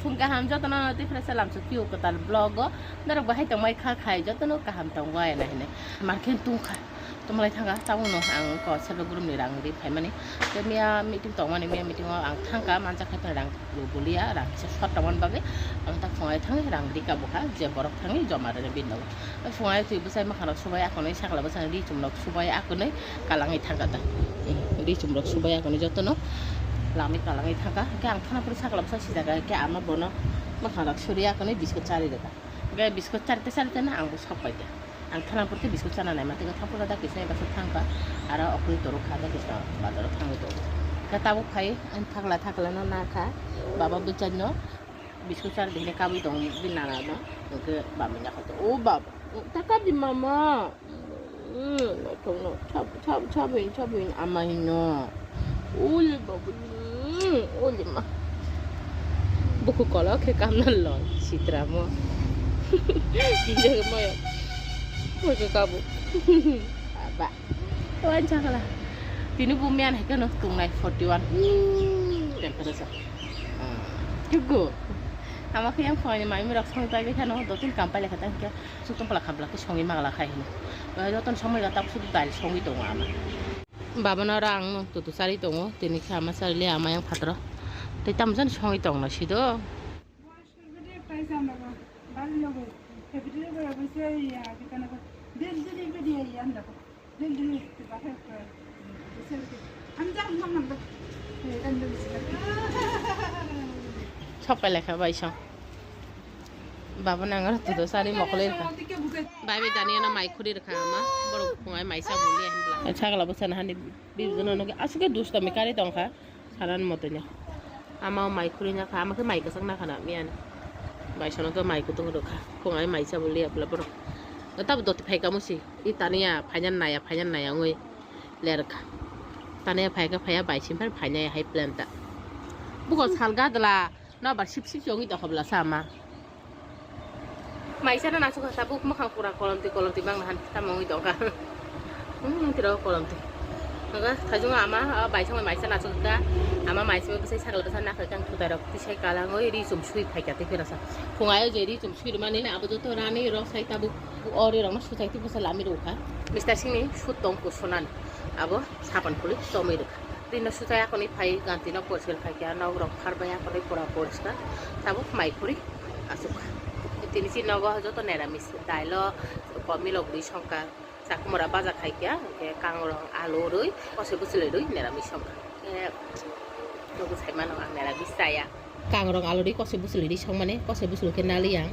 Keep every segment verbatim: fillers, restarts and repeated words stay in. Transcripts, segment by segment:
Phung kaham jotono tei phre salam sukhi o kwtal vlog o. Norok bahai tongmai kha khai jotono kaham tongo ai na hinwi. Markhe tungkha. Tumlai thanga tabukno ang ko self group ni rang ri phaimani. Tei miya meeting tongmani, miya meeting o ang thangkha manjak khai rang bulia, rang kisa short tongmani bagwi. Ang ta phungai thangwi rang ri ka bukha je borok thangwi joma rwna bini nogo. Phungai twi bwsai mwkhang rok subai akonwi sakla bwsai ri chum rok subai akonwi kalangwi thangkha ta. Ri chum rok subai akonwi jotono lamwi kalangwi thangkha. Hwnkhe ang thana phuru sakla bwsai sijak khe ama bono mwkhang rok suri akonwi biskut chari rwkha. Hwnkhe biskut charite charite no ang bo sok pai kha. Ang thana phuru khe biskut chana naima tei thang phuru da kisnai bwsai thangkha. Aro okhorwi torok kha da kisna bazaro thangwi tongo. Khe tabuk phai ang thakla thakla no nakha baba bwchai no. Biskut char bini kabui tong bini nana no. Hwnkhe bamwi nakha to. O baba, ta kabi mama. Mm, naithok no. Chab, chab, chabwi, chabwi ama hino. Uli babu. Mm, uli ma. Buku kolok khe kamna lol. Sitra mo. Kinjak moyo. Moyo kabu. Baba. Wan chakla. Tini bu miyan hai khe no tungnai forty one. Temperature. Chugo. Ama khe yang phone mai mi rok song pai khe no dotin kam pai lekha tang khe. Suk tong pala khabla khe songwi magla khai hino. Joton somoi ga tak suk dal songwi tongo ama. Baba no rang no tutu sari tongo. Tini khe ama sari le ama yang phatro. Tei tamo jan songwi tong na sido. Sopai lekha bai song. Baba nang aro tudo sari mokol rikha. Bai bai dani ano mai khuri rikha ama. Borok phungai maisa buli ahin bla. Sagla bwsana hani bibjono nogi aswk khe dusto mi kari tongkha. Sanan motoi no. Ama o mai khuri na kha, ama khe mai kwchak na kha na miyan. Bai sono khe mai kutung rwkha. Phung ai mai chabwi liya pula borok. Tabuk doti phai kamo si. I taniya phainan naya, phainan naya wngwi lerkha. Taniya phai khe phaiya bai sim phai phainai hai plan ta. Buko sal gadla no ba sip sip se wngwi tongkha bwla sa ama. Maisa no naisuk kha tabuk mwkhang pura kolomtwi kolomtwi bang han tamo wngwi tongkha. Hmm, tiro kolomtwi. Aga thajungo ama, ah, baisong maisa naisuk kha. Ama maisa bwsai sakla bwsa nakhai kang thutai rok tisai kalangwi ri chum sui phaikha tei phirasa. Phungai je ri chum sui rwmani abo joto rani rok sai tabuk o ri rokno suchai twi bwsa lami rwkha. Mister Singni sut tong kusunan abo sapan kuli chomwi rwkha. Tini no suchai akonwi phai ganti no poriskar khaikha, nok rok phar bai akonwi pura poriskar. Tabuk mai khuri asuk kha. Tini si nogo joto neramis, dailo, komilo bwrwi songkha, chakumura baja khaikha, hwnkhe kangrong, alu rwi, kosoi bwchwlwi rwi neramis songkha. Hwnkhe nogo sai mano ang neramis chaya. Kangrong alu ri kosoi bwchwlwi ri songmani, kosoi bwchwlwi khe nali ang.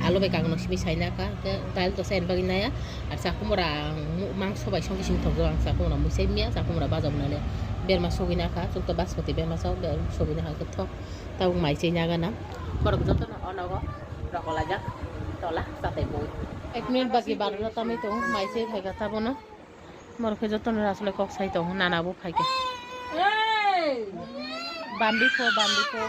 Alu bai kangrong simi sai naka, khe dail to sai bagwi naya. Ar chakumura ang mangso bai songwi simi thokjak ang, chakumura muisai miya, chakumura bajak nali. Berma sogwi naka, chukto baspati berma chao, ber-, sogwi naka khe thok. Tabuk mai chai nagana. Borok jotono o nogo rokolaijak tola chatai bui. Ek minute baki barota tamwi tongo, mai chai phaikha tabono. Borok khe jotono aswlai kok sai tongo, nana bo phaikha. Bambi pho, bambi pho.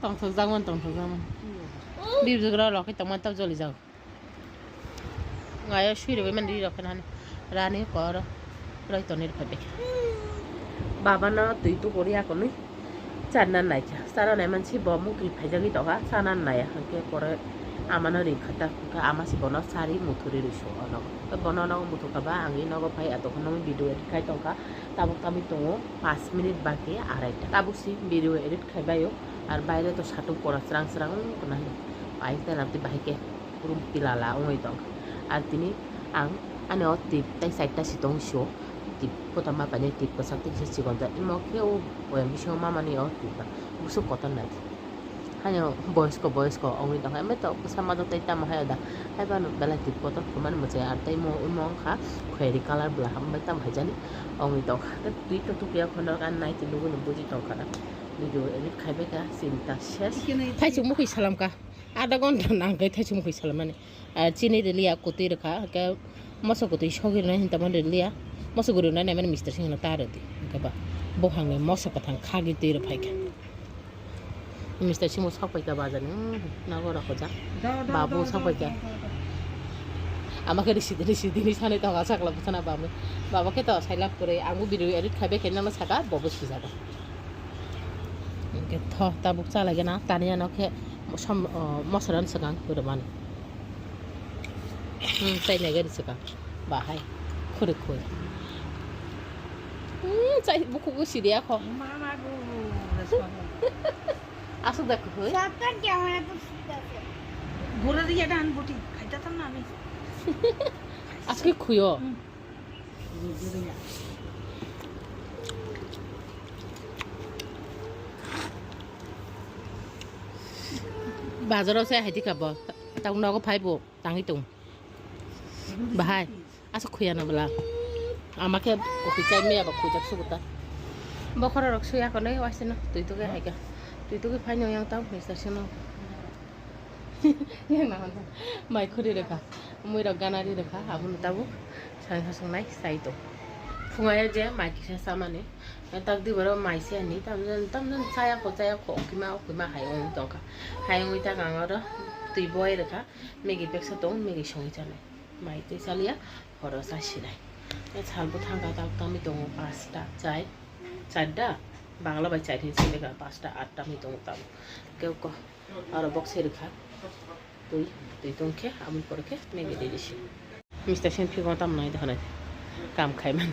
Tongthokjakmani, tongthokjakmani. Bibjwk rok rok khe tongmani tamo jolijak. Ngayo sui rwbaimani ri rok khe nani rani kor roi tonwi rwkha bikhe. Babano twi tuburi akonwi charna naikha. Charna naimansi bo mukri phaijagwi tongkha, charna naiya hwnkhe pore amano ringkha ta hwnkhe ama se bono sari muthuri rwsio ono. Bono nogo muthurkha ba ang nogo phai a tongkha nokni video edit khai tongkha. Tabuk tamwi tongo panch minute baki araita. Tabuk si video edit khai baio. Ar baire to satung pora srang srang wng kona hino. Pai tela twi bahai khe. Room tilala wngwi tongkha. Ar tini ang ani o tip tai side ta si tong sio. Tip kotorma painai tip kwchak tei kisa chikon jak. Imo khe o oyang bisingo mamani o tip ba. Bwswk kotor nai. Haino boyosko boyosko wngwi tongkha. Emai to bwsa majok tai tamo hai da. Hai phano belai tip kotor kwmani mwchai. Ar tei imo, imo wngkha khweri colour bwla hambai tamo hai jani wngwi tongkha. Twi to tukuya khonok ani nai twi nugwi no buji tongkha. Video edit khai bai kha chinta ses. Thaichuk mukhui salam kha. Adha ghonta nang khe thaichuk mukhui salamani. Ah, chini rwliya kutui rwkha, hwnkhe moso kutui sogwi rwnai hinwi tongmani rwliya. Moso guri rwnai naimani Mister Singh no ta rwdi. Hwnkhe ba buphangni moso kwthang khagwi twi rwphai kha. Mister Singh bo sokpai kha bazar ni, hmm, nogo rok hojak. Babu sokpai kha. Ama khe risi di, risi di hinwi sanwi tongo sakla bwsana bamwi. Baba khe to sailak kwrwi, ang bo video edit khai bai khe nang saka, bo bo sijak. Hwnkhe tho tabuk chalai gana, tani ano khe som-, o, mosra no swkang kwrwmani. Hmm, tei nai gari swkang. Bahai. Khuri khuri. Hmm, chai bukhuk o sidi akho. Mama go. Aswk da kwrwi. Sapta camera to sukta se. Gura diya dan buti. Khaita tam na ami. Aske khuyo. Hmm. Bazaro se haiti kabo. Tang nogo phaibo, tangi tong. Bahai, asa khuya na bla. Ama khe kopi chai me aba khujak suguta. Bokhora rok suya ko nei waisino, tui tuge haika. Tui tuge phaino yang tau, mister sino. Yang na hon. Mai khuri rekha. Mui rok gana ri rekha, aboni tabuk. Sang sasung nai, sai to. Phunga ya je, mai kisa samani. Tak di boro mai se ni, tam jan, tam jan, chaya ko, chaya ko, okima, okima hai ong tongkha. Hai ongwi tak ang oro tui boi rekha. Maggie peksa tong, Maggie songwi chanai. Mai tei chaliya, horo chasinai. Salbo thangkha tak tangwi tongo pasta, chai, charda, Bangla bai chai hinwi sini kha, pasta, atta wngwi tongo tamo. Keu ko, aro box se rwkha. Twi, twi tongkhe, aboni pore khe Maggie dili si. Mister Singh phigo tamo nai dohonai. Kam khai man.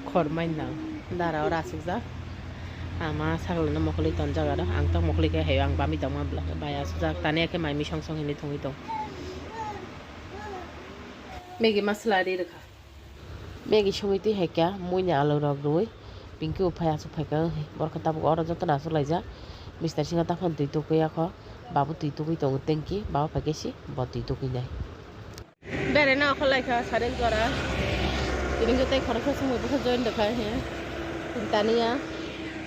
Khor mai nang. Dara oro asukjak. Ama saglano mokoli tonjak aro. Ang tang mokoli khe hayo ang bami tongma bla. Bai asukjak. Tani akhe mai misong song hinwi thongwi tong. Maggie masala ri rwkha. Maggie songwi twi hai kha muini alu rok rwui. Pinky bo phai asuk phai kha. Borok khe tabuk oro jotono asuk laijak. Mister Singh taphano twi tukui yakho. Babu twi tukui tongo tanki. Baba phai khe si bo twi tukui nai. Bere na okhor lai kha, saren jora. Tini khe tei khoroksa sumui bwkha join rwkha he. Tini taniya.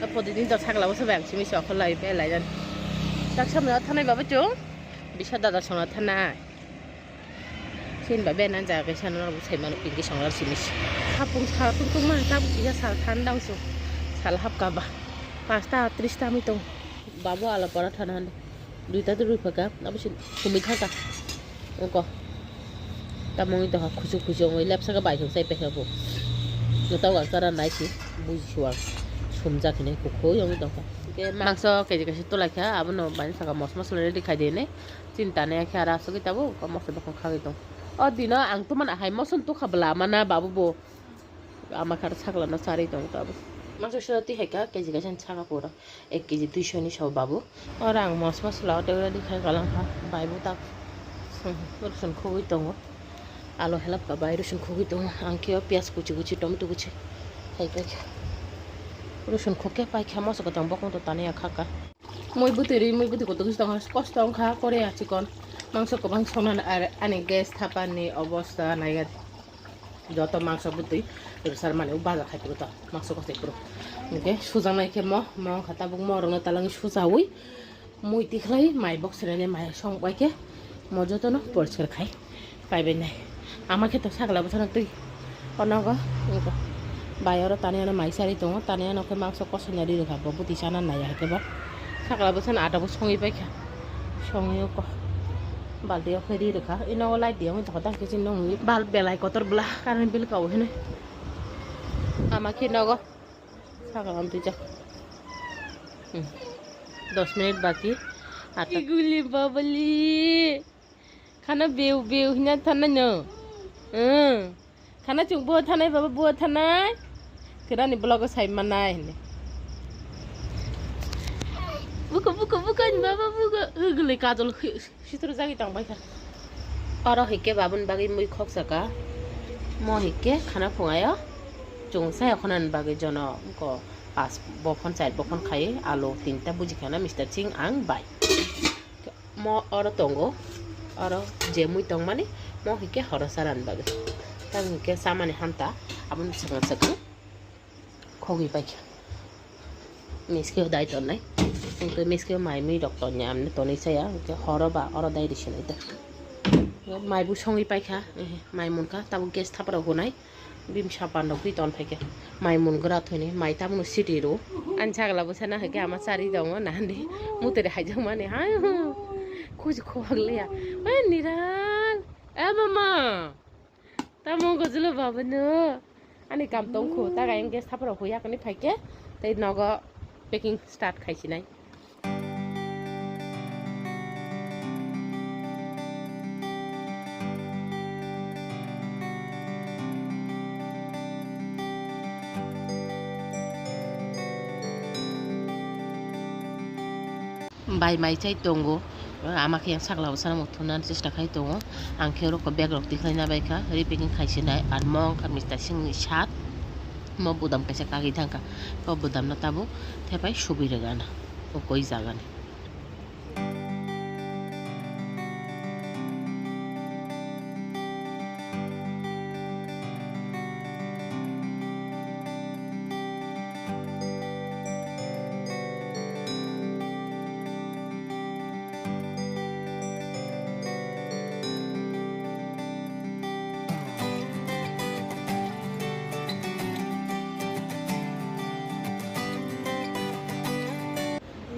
Ta podi din ta sakla bwsa bai ang simi se okhor lai be lai jan. Tak samna thanai baba chung. Bisa dada sona thanai. Sin ba be nan jaga kaisa no sai mano pinki songlar simi se. Hapung sal tung tung ma ta kisa sal than dang su. Sal hap ka ba. Pasta tris ta mi tong. Babu ala para thana hande. Duita de rui phaka, abo sin sumi thaka. Oko. Tamoni doha khusu khusu ongoi lepsa ka bai thong sai pekha bo. Nota wa kara nai si buji suwa. Sumjak hinai kukhoi ongoi doha. Ke mangso keji kaisa tulai kha, abono bai saka mos mos ready khai de ne. Chinta ne khe ara asugui tabo, ko mos bakon khagui tong. O dino ang tumana hai moson tukha bla mana babu bo. Ama khe aro saklano charwi tongo tabuk. Mangso sora twi hai kha, keji kaisa ni saka pura ek keji duiso ni sabo babu. Oro ang mos mosla o tei ready khai kalang kha, bai bo tak, hmm, rosong khogwi tongo. Alo helap kha bai rosong khogwi tongo. Ang khe o piyaj kuchi kuchi, tomato kuchi hai pai kha. Rosong khokhe pai kha, moso kwtang bokong to tani ya kha kha. Mui bwtwi ri, mui bwtwi kotor khe tong, kosto wng kha, Korea chikon. Mangso kwbang songna ani gas thapani obosta naiga. Joto mangso bwtwi rwsar mani o baja khai phuto mangso kosoi phuru. Hwnkhe sujaknai khe mo, mo wngkha tabuk mo rwno talangwi sujaui mui tikhlai mai box rwni mai song bai khe mo jotono poriskar khai paibai nai. Ama khe to sakla bwsano twi onogo wngkha bai oro tani ano mai charwi tongo, tani ano khe mangso kosoi nari rwkha bo bwtwi chana naiya hai khe bo sakla bwsano ada bo songwi pai kha. Songwi o ko balti o khe ri rwkha. Ino o light di wngwi tongkha, tang khe chini nungwi bal belai kotor bwla current bill kabo hinwi. Ama khe nogo sakal amtwi jak. Hmm. Dos minute baki. Ata. Iguli babali. Khana beu beu hina thanai no. Hmm. Khana chwng buo thanai, baba buo thanai. Khwrani vlog o sai manai hinwi. Buko, buko, buko, ani baba buko. Ugule kajol khi-, sitor jagwi tang bai kha. Oro hikke babun bagwi mui khoksa ka. Mo hikke khana phungayo. Chwng sai khonani bagwi jono ko pas bokhon, char bokhon khai, alo tinta buji khana, Mister Singh, ang bai. Mo oro tongo, oro je mui tongmani, mo hikke horo sarani bagwi. Tamo hikke chamani hanta, aboni swkang swkang khogwi paikha. Miskeo dai tonnai, tei miskeo mai mui rok tonnya, amne tonwi chaya, hinkhe horo ba oro dai risinai ta. Mai bo songwi paikha, mai munkha, tabuk gas thapra hunai. Bini sapan rok twi ton phaikhe mai mun gra thwini mai tamno city ro. Ani sagla bwsana haikhe ama chari tongo nahandi mutri haijakmani hai ho. Khuji khobak liya. Oi Niral. Eh, mama. Tamo gojolo baba no. Ani kam tongkhu, ta ga engke sapra hui yakni phaike, tei nogo packing start khaisinai. Bai mai chai tongo, ama khe yang sakla bwsano thumnani chesta khai tongo. Ang khe oro bag rok tikhlaina bai kha, repacking khaisinai, ar mo wngkha Mister Singh ni shirt, mo budam kaisa kagwi thangkha, o budam no tabuk thepai subui rwgana, o koi jagani.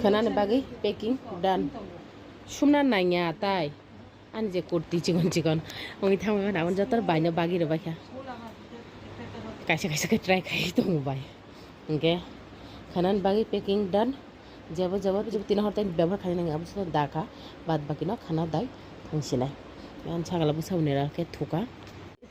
Khwnani bagwi packing done. Sumna nangya tai. Ani je kurti chikon chikon wngwi thangwi mano, aboni joto baino bagwi rwbaikha. Kaisa kaisa khe try khai tongo bai. Hinkhe khwnani bagwi packing done. Jebo jebo jebo tini hor tei bebohar khaina nangya, abo se dakha. Bad bakino khwna dai thangsinai. Ani sakala bwsa hwnwi rw khe thuka.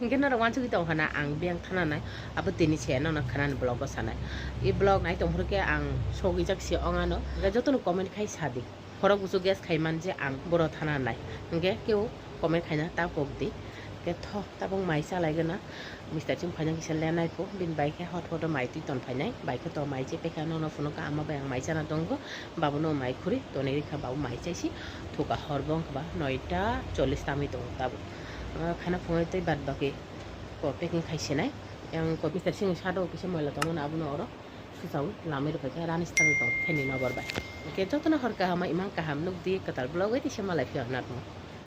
Hinkhe norok uansugwi tong khana ang biyang thananai, abo tini se nono khwnani vlog o sanai. I vlog nai tongphuru khe ang sogwijak se ongano. Hinkhe jotono comment khai sadi. Khorok buchuk guess khai man je ang boro thananai. Hinkhe keu comment khaina ta kok di. Hinkhe tho tabuk mai chalaigwna. Mister Singh phaina kisa lenai pho. Bini bai khe hot hot o mai twi ton phainai. Bai khe to mai chepekha nono phunukha ama bai ang mai chana tongkho. Babuno mai khuri tonwi rikha, babu mai chaisi thuka, hor bo wngkha ba noita chollish tamwi tongo tabuk. Ah, khana phunwi tei bad baki ko packing khai sinai. Yang ko Mister Singh ni sado kisa moila tongmani abono oro suchawi lamwi rwkha khe rani style tong fan ni nobor bai. Hwnkhe jotono hor kaham, imang kaham, nukdi kwtal vlog bai tisa malai phiyok nang.